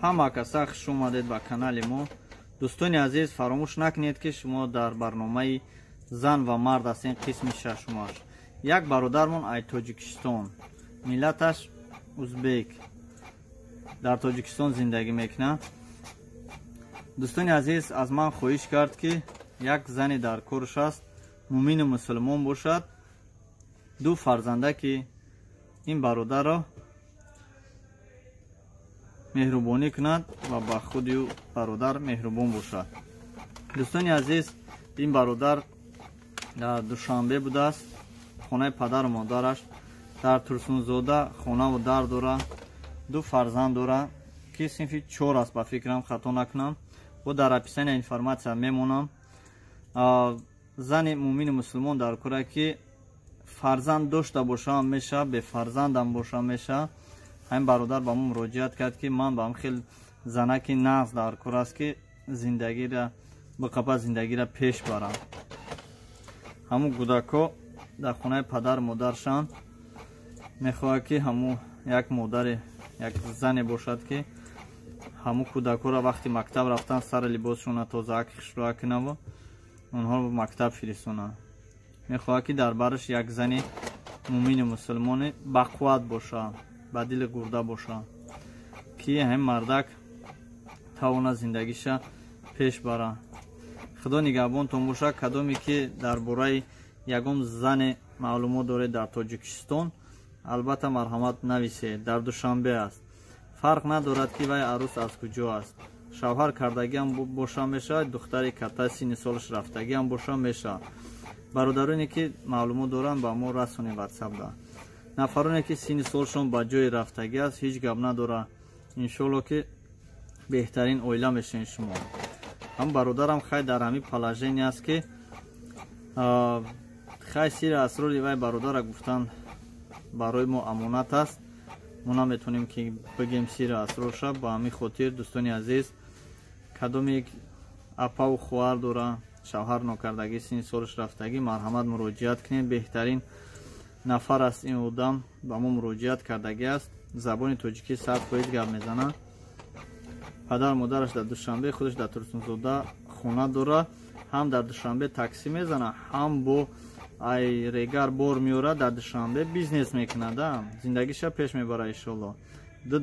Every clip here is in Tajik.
Ҳама каса хуш омадед ба канали мо. Дӯстони азиз, фаромӯш накунед, ки шумо дар барномаи зан ва мард ҳастем, қисми шашумаш. Як бародармон ай Тоҷикистон, миллаташ узбек, дар Тоҷикистон зиндагӣ мекунад. Дӯстони азиз, аз ман хоҳиш кард, ки як зане дар корш аст, мӯмину мусулмон бошад, ду фарзанда, ки ин бародарро меҳрубонӣ кунад ва ба худи ӯ бародар меҳрубон бошад. Дӯстони азиз, ин бародар дар Душанбе будааст, хонаи падару модараш дар Турсунзода хонаву дар дора, ду фарзанд дора, ки синфи 4 аст, ба фикрам хато накунам. Бо дар описания информация мемонам. Зани мӯмину мусулмон дар кора, ки фарзанд дошта бошам меша, бефарзандам бошам меша. Ҳамин бародар ба мо муроҷиат кард, ки ман ба ҳам хел занаки нағз дар кор аст, ки зиндагира биқапа, зиндагира пеш барам. Ҳамун кӯдакҳо дар хонаи падару модаршанд, мехоҳад, ки ҳамун як модаре, як зане бошад, ки ҳамун кӯдакҳоро вақти мактаб рафтан сари либосшона тозаак хушрӯа кунаву онҳоро ба мактаб фиристонад. Мехоҳад, ки дар бараш як зани мӯмину мусулмоне бақувват бошад, ба дили гурда бошад, ки ҳамин мардак тавонад зиндагиша пеш барад. Худо нигаҳбонтон бошад. Кадоме ки дар бораи ягон зане маълумот доред дар Тоҷикистон, албатта марҳамат нависед. Дар Душанбе аст, фарқ надорад, ки вай арӯс аз куҷо аст, шавҳар кардагиам боша мешавад, духтари катта синни солаш рафтагиам боша мешавад. Бародароне ки маълумот доранд, ба мо расонед ватсапда. Нафароне ки синни солшон ба ҷои рафтагӣ аст, ҳеҷ гап надорад, иншоалло ки беҳтарин оила мешавед шумо. Ҳам бародарам хай дар ҳамин положение аст, ки хай сири асрори вай бародара гуфтан барои мо амонат аст, мо наметонем, ки бигем сири асрорша. Ба ҳамин хотир, дӯстони азиз, кадоме апаву хоҳар дора, шавҳар нокардагӣ, синни солаш рафтагӣ, марҳамат муроҷиат кунед. Беҳтарин нафар аст ин одам, ба мо муроҷиат кардагӣ аст, забони тоҷикӣ 100% гап мезанад. Падару модараш дар Душанбе, худаш дар Турсунзода хона дора, ҳам дар Душанбе таксӣ мезанад, ҳам бо ай регар бор меорад, дар Душанбе бизнес мекунад, зиндагиша пеш мебарад иншолло. Ду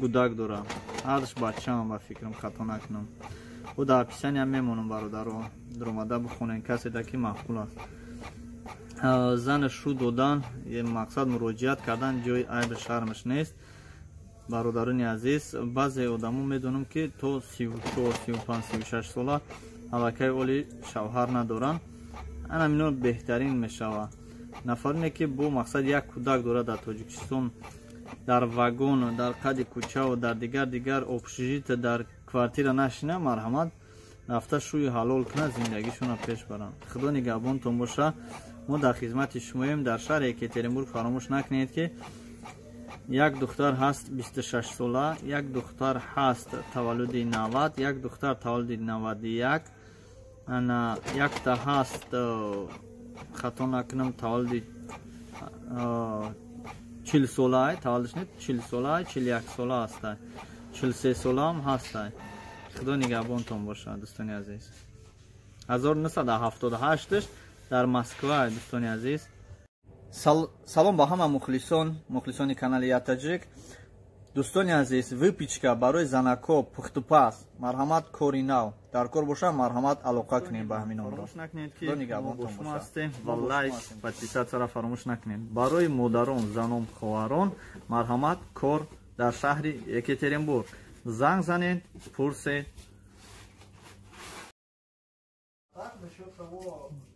гудак дора, ҳардуш бачаам, ба фикрам хато накунам. Ӯ дар описания мемонам, бародаро, дуромада бихонед, каседа ки маъқул аст. Зана шу додан мақсад муроҷиат кардан ҷои айбу шармаш нест. Бародарони азиз, баъзе одамо медонам, ки то 34, 35, 36 сола аллакай оли шавҳар надоранд. Ана мино беҳтарин мешавад. Нафароне ки бо мақсад як кӯдак дорад, дар Тоҷикистон дар вагон, дар қади кӯчаву дар дигар дигар общежитие, дар квартира нашина, марҳамат рафта шӯи ҳалол кунад, зиндагишонро пеш баранд. Худо нигаҳбонтон боша. Мо дар хизмати шумоем дар шаҳри Екатеринбург. Фаромӯш накунед, ки як духтар ҳаст 26 сола, як духтар ҳаст таваллуди 90, як духтар таваллуди 91, ана якта ҳаст, хато накунам, таваллуди 40 сола, таваллудш не 40 сола, 41 сола ҳаста, 43 солаам ҳаста. Худо нигаҳбонтон бошад, дӯстони азиз. 1978 дар Москва. Дӯстони азиз, салом ба ҳама мухлисон, мухлисони канали Ятаҷик. Дӯстони азиз, выпечка барои занако, пухтупаз, марҳамат, кори нав дар кор бошад, марҳамат алоқа кунед ба ҳамин номро. Ҳастем ва лайк, подписаться ро фаромӯш накунед. Барои модарон, занон, хоҳарон, марҳамат, кор дар шаҳри Екатеринбург, занг занед, пурсед.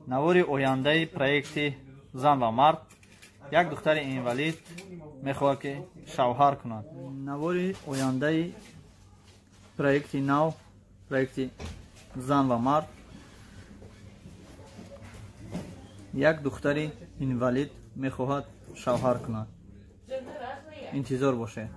Навори ояндаи проекти зан ва мард: як духтари инвалид мехоҳад, ки шавҳар кунад. Навори ояндаи проекти нав, проекти зан ва мард: як духтари инвалид мехоҳад шавҳар кунад. Интизор бошед.